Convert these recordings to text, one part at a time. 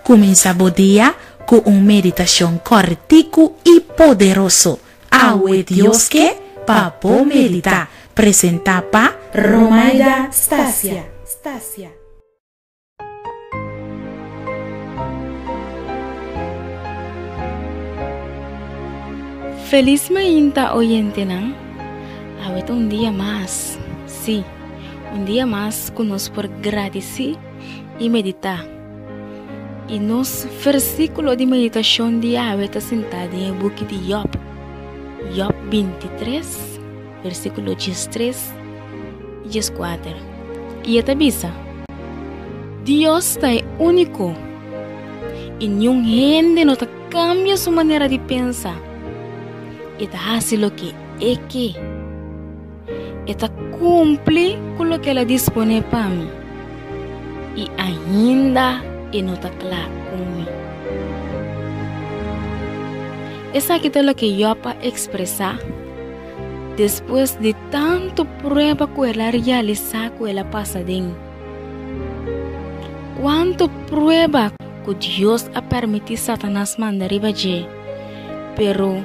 Kuminsá bo dia ku un meditashon kòrtiku i poderoso. Awe Dios ke pa bo meditá. Presentá pa Romaida Stasia. Felis mainta oyentenan. Awe ta un dia mas, sí, un dia mas ku nos por gradisí i meditá. I nos versíkulo di meditashon di awe ta sintá den e buki di Yòb, Yòb bintitres, versíkulo diestres i dieskuater. I e ta bisa, Dios ta e úniko, i niun hende no ta kambia su manera di pensa. E ta hasi loke e ke. E ta kumpli ku loke el a disponé pa mi, i ainda e no ta kla ku mi. Esaki ta loke Yòb a ekspresá despues di tantu prueba ku el a realisá ku el a pasa den. Kuantu prueba ku Dios a permití Satanas manda riba dje, pero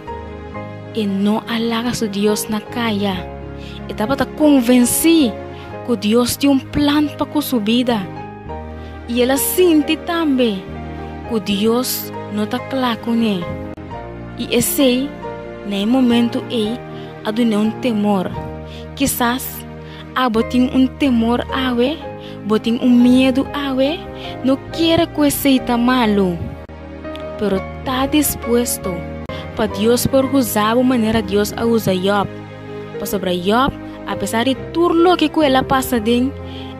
e no a laga su Dios na kaya. E tabata konvensí ku Dios tin un plan pa ku su bida. I el a sinti tambe ku Dios no ta kla kuné. I esei, na e momentu ei, a dun'é un temor. Kisas abo tin un temor awe, bo tin un miedu awe. No kere ku esei ta malu. Pero ta dispuesto pa Dios por usa bo manera Dios a usa Yòb. Pasobra Yòb, apesar di tur loke ku el a pasa den,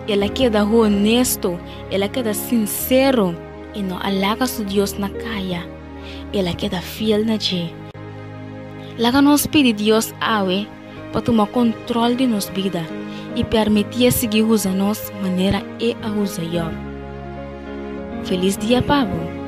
el a keda honesto, el a keda sinsero i no a laga su Dios na kaya. El a keda fiel na dje. Laga nos pidi Dios awe pa tuma kontròl di nos bida i permitié sigui usa nos manera e a usa Yòb. Felis dia pa bo!